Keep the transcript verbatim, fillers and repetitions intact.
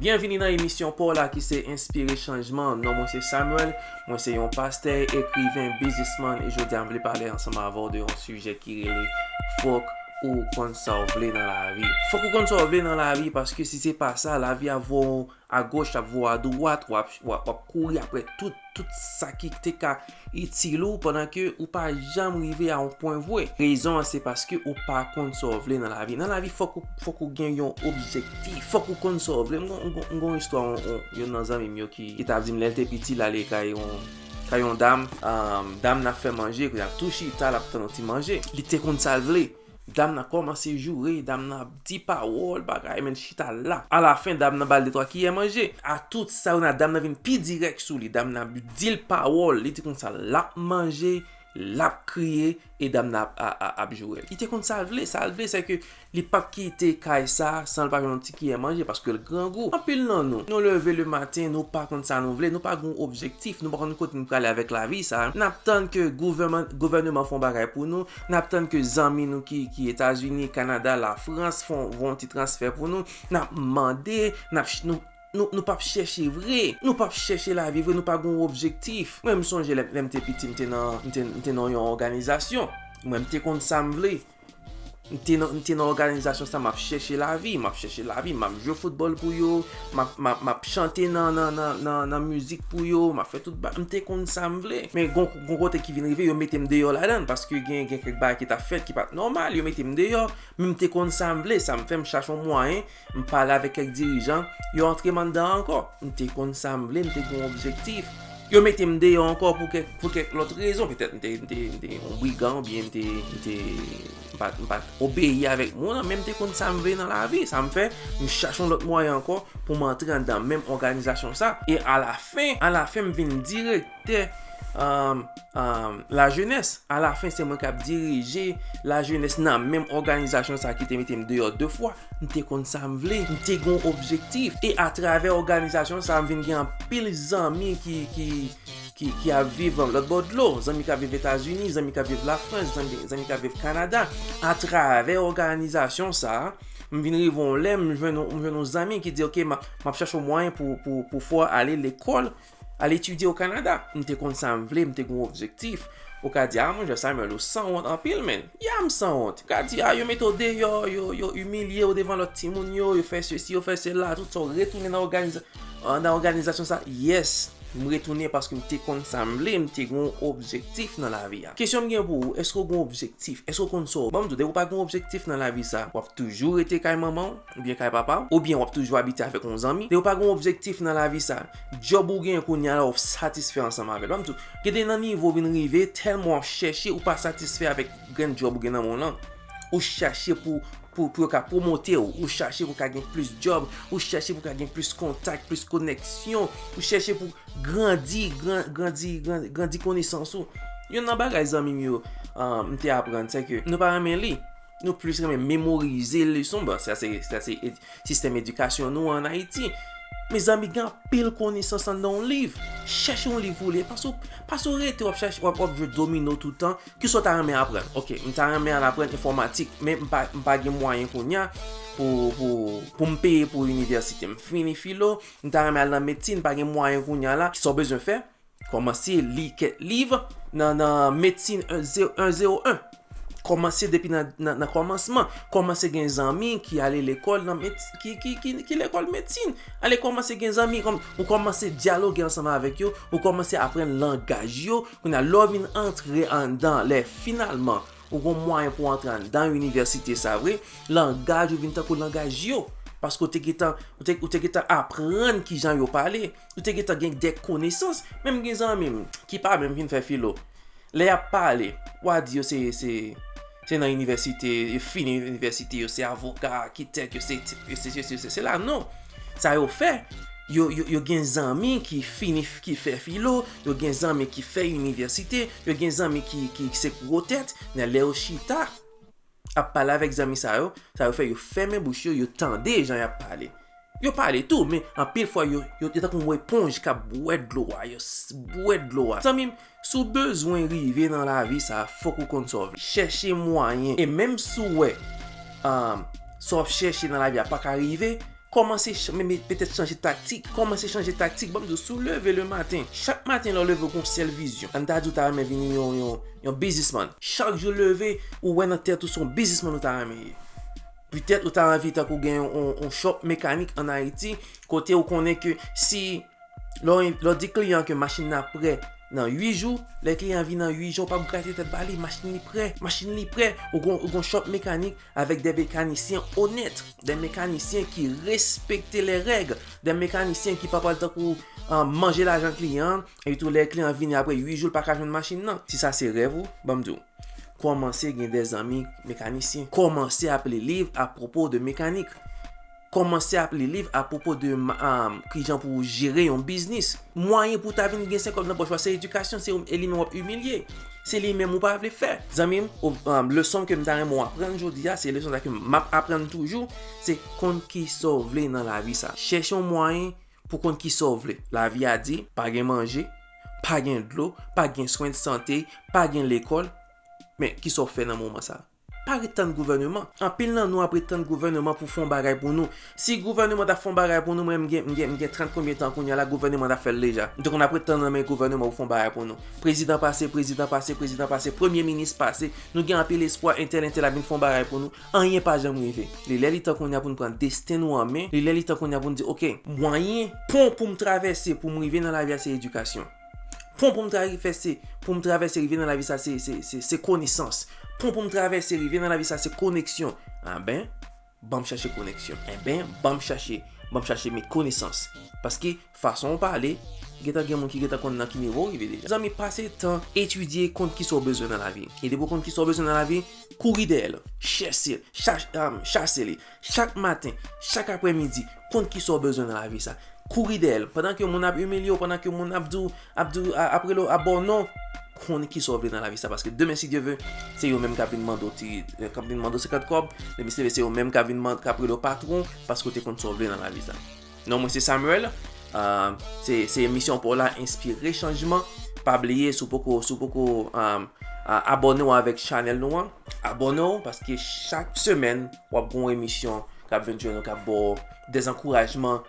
Byenvini nan emisyon pa w la ki se Enspire Chanjman. Non mwen se Samuel, mwen se yon pastè, ekriven, biznismann, e jodi a m vle pale ansanm avè w de yon sijè ki rele fòk ou konn sa w vle nan lavi. Fòk ou konn sa w vle nan lavi, paske si se pa sa, lavi ap voye w agoch, ap voye w adwat, w ap, w ap, w ap kouri apre tout, tout sa ki te ka itil ou, pandan ke ou pa janm rive a yon pwen vre. Rezon an se paske ou pa konn sa w vle nan lavi. Nan lavi, fòk ou, fòk ou gen yon objektif. Fòk ou konn sa w vle. M gon, m gon, m gon istwa yon, yon, yon nan zanmi m yo ki, ki t ap di m lè l te piti, l ale kay yon, kay yon dam. Um, dam nan ap fè manje, kounye a l tou chita, l ap tann yon ti manje. Li te konn sa l vle. Dam nan kòmanse joure, dam nan ap di pawòl, bagay, men l chita la. Alafen, dam nan ba l de twa kiyè manje. A tout sa, kounye a dam nan vin pi dirèk sou li. Dam nan ap di l pawòl, li te konn sa l ap manje, l ap kriye, e dam nan ap, a, a, ap joure l. Li te konn sa l vle, sa l vle, se ke li p ap kite kay sa san l pa jwenn yon ti kiyè manje, paske l grangou. Anpil nan nou, nou leve le maten, nou pa konn sa nou vle, nou pa gen yon objektif, nou pa konn kote nou prale avèk lavi sa. N ap tann ke gouvènman, gouvènman fè yon bagay pou nou, n ap tann ke zanmi nou ki, ki Etazini, Kanada, Lafrans fè yon, fè yon ti transfè pou nou, n ap mande, n ap ch-, nou, nou, nou p ap chèche vre, nou p ap chèche lavi vre, nou pa gen yon objektif. Mwen, m sonje lè, lè m te piti, m te nan, m te, m te nan yon òganizasyon. Mwen, m te konn sa m vle. M te nan, m te nan òganizasyon sa, m ap chèche lavi, m ap chèche lavi, m ap jwe foutbòl pou yo, m ap, m ap, m ap chante nan, nan, nan, nan, nan mizik pou yo, m ap fè tout ba-, m te konn sa m vle. Men gon, gon kote ki vin rive, yo mete m deyò ladan, paske gen, gen kèk bagay ki t ap fèt ki pa t nòmal, yo mete m deyò, men m te konn sa m vle, sa m fè, m chache yon mwayen, m pale avèk kèk dirijan, yo antre m anndan ankò. M te konn sa m vle, m te gen yon objektif. Yo mete m deyò ankò pou kèk, pou kèk lòt rezon. Petèt m te, m te, m te yon brigan oubyen m te, m te, m pa, m pa t obeyi avèk moun nan, men m te konn sa m vle nan lavi. Sa m fè, m chache yon lòt mwayen ankò pou m antre anndan menm òganizasyon sa. E alafen, alafen, m vin direktè, um, um, lajenès. Alafen, se mwen k ap dirije lajenès nan menm òganizasyon sa ki te mete m deyò de fwa. M te konn sa m vle, m te gen yon objektif. E atravè òganizasyon sa, m vin gen anpil zanmi ki, ki, ki, ki ap viv lòt bò dlo. Zanmi k ap viv Etazini, zanmi k ap viv Lafrans, zanmi, zanmi k ap viv Kanada. Atravè òganizasyon sa, m vin rive yon lè, m jwenn, m jwenn yon zanmi ki di, "Ok, m ap, m ap chèche yon mwayen pou, pou, pou fè w ale lekòl, al etidye o Kanada." M te konn sa m vle, m te gen yon objektif. Ou ka di, "Ah, monchè Samuel, ou sanwont anpil, menn." Ya, m sanwont. Ou ka di, "Ah, yo mete w deyò, yo, yo imilye w devan lòt timoun yo, yo fè sesi, yo fè sela, tout sa, ou retounen nan òganiza-, nan òganizasyon sa." Yes, m retounen paske m te konn sa m vle, m te gen yon objektif nan lavi a. Kesyon m gen pou ou, èske w gen yon objektif? Èske w konn sa w? Ban m di w, depi w pa gen yon objektif nan lavi sa, w ap toujou rete kay manman w, oubyen kay papa w, oubyen w ap toujou abite avèk yon zanmi. Depi w pa gen yon objektif nan lavi sa, djòb ou gen kounye a la, w satisfè ansanm avè l. Ban m di w, gen de nan nivo w vin rive, tèlman w ap chèche, ou pa satisfè avèk grenn djòb ou gen nan men w lan. Ou chache pou, pou, pou yo ka pwomote w, ou chache pou ka gen plis djòb, ou chache pou ka gen plis kontak, plis konèksyon, ou chache pou grandi, gran-, grandi, grandi, grandi konesans ou. Youn nan bagay zanmi m yo, ah, m te aprann, se ke nou pa renmen li. Nou plis renmen memorize leson. Bon, sa se, sa se ed-, sistèm edikasyon nou an Ayiti. Mezanmi, gen anpil konesans anndan yon liv. Chèche yon liv pou w li. Pase w, pase w rete w ap chèche, w ap, w ap jwe domino toutan. Kisa w ta renmen aprann? Ok, m ta renmen al aprann enfòmatik, men m pa, m pa gen mwayen kounye a pou, pou, pou m peye pou inivèsite. M fini filo, m ta renmen al nan medsin, m pa gen mwayen kounye a la. Kisa w bezwen fè? Kòmanse li kèk liv nan, nan medsin en zewo en. Kòmanse depi nan, nan, nan kòmansman. Kòmanse gen zanmi ki ale lekòl nan medsi-, ki, ki, ki, ki lekòl medsin. Ale kòmanse gen zanmi, kòm, ou kòmanse dyaloge ansanm avèk yo, ou kòmanse aprann langaj yo. Kounye a, lè w vin antre anndan, lè finalman ou gon mwayen pou w antre anndan inivèsite sa vre, langaj ou vin tankou langaj yo. Paske w te gentan, ou te, ou te gentan aprann kijan yo pale. Ou te gentan gen de konesans. Menm gen zanmi m ki pa menm fin fè filo. Lè y ap pale, w a di yo se, se, se nan inivèsite, yo fini inivèsite, yo se avoka, akitèk, yo se, yo se, yo se, yo se, se la. Non. Sa yo fè, yo, yo, yo gen zanmi ki fini, ki fè filo, yo gen zanmi ki fè inivèsite, yo gen zanmi ki, ki se gwo tèt, men lè yo chita, ap pale avèk zanmi sa yo, sa yo fè yo fèmen bouch yo, yo tande jan y ap pale. Yo pale tou, men anpil fwa yo, yo, yo tankou yon eponj k ap bwè dlo a, yo s-, bwè dlo a. Zanmi m, si w bezwen rive nan lavi sa, fòk ou konn sa w vle. Chèche mwayen. E menm si w wè, um, sa w ap chèche nan lavi a pa ka rive, Kòmanse ch- men, men petèt chanje taktik. Kòmanse chanje taktik. Ban m di w, si w leve le maten, chak maten lè w leve, w gen yon sèl vizyon. Ann ta di w ta renmen vin yon, yon, yon biznismann. Chak jou w leve, ou wè nan tèt ou se yon biznismann ou ta renmen ye. Petèt ou ta anvi tankou gen yon, yon, yon shop mekanik ann Ayiti, kote ou konnen ke si lè w, lè w di kliyan ke machin nan prè nan uit jou, lè kliyan vin nan uit jou, w p ap grate tèt ba li, machin li prè, machin li prè. Ou gon, ou gon shop mekanik avèk de mekanisyen onèt, de mekanisyen ki respekte lè règ, de mekanisyen ki pa pral tankou, ah, manje lajan kliyan an, epi tou lè kliyan vini apre uit jou, l pa ka jwenn machin nan. Si sa se rèv ou, ban m di w, kòmanse gen de zanmi mekanisyen. Kòmanse ap li liv apwopo de mekanik. Kòmanse ap li liv apwopo de ma- ah, kijan pou w jere yon biznis. Mwayen pou w ta vin gen senk kòb nan pòch ou a, se edikasyon, se ou- e li menm w ap imilye. Se li menm ou pa vle fè. Zanmi m, o- ah, leson ke m ta renmen w aprann jodi a, se leson sa ke m ap aprann toujou, se konn kisa w vle nan lavi sa. Chèche yon mwayen pou konn kisa w vle. Lavi a di, pa gen manje, pa gen dlo, pa gen swen de sante, pa gen lekòl. Men, kisa w fè nan moman sa? Pa ret tann gouvèneman. Anpil nan nou ap ret tann gouvèneman pou fè yon bagay pou nou. Si gouvèneman t ap fè yon bagay pou nou, mwen, m gen, m gen, m gen trant konbyen tan kounye a la, gouvèneman t ap fè l deja. M te konn ap ret tann nan men gouvèneman pou fè yon bagay pou nou. Prezidan pase, prezidan pase, prezidan pase, premye minis pase. Nou gen anpil espwa, entèl, entèl ap vin fè yon bagay pou nou. Anyen pa janm rive. Li lè li tan kounye a pou n pran desten nou an men. Li lè li tan kounye a pou n di, oke, mwayen, pon pou m travèse, pou m rive nan lavi a, se edikasyon. Pon pou m travèse, pou m travèse rive nan lavi sa, se, se, se, se konesans. Pon pou m travèse rive nan lavi sa, se koneksyon. Anben, ban m chache koneksyon. Enben, ban m chache, ban m chache met konesans. Paske, fason w pale, gentan gen moun ki gentan konn nan ki nivo w rive deja. Zanmi, pase tan etidye, konn kisa w bezwen nan lavi. E depi w konn kisa w bezwen nan lavi, kouri dèyè l. Chèche l. Chach- um, chase li. Chak maten, chak aprèmidi, konn kisa w bezwen nan lavi sa. Kouri dèyè l. Pandan ke moun ap imilye w, pandan ke moun ap di w, ap di w, a- ap rele w, ap ba w non, konn kisa w vle nan lavi sa. Paske demen, si Dye ve, se yo menm k ap vin mande w ti, k ap vin mande w senkant kòb. Depi se se yo menm k ap vin mande, k ap rele w patwon, paske w te konn sa w vle nan lavi sa. Non mwen se Samuel. Ah, se, se emisyon pa w la, Enspire Chanjman. Pa bliye, si w poko, si w poko, ah, ah, abòne w avèk chanèl nou an, abòne w, paske chak semèn, w ap gen yon emisyon k ap vin jwenn ou, k ap ba w dèz ankourajman.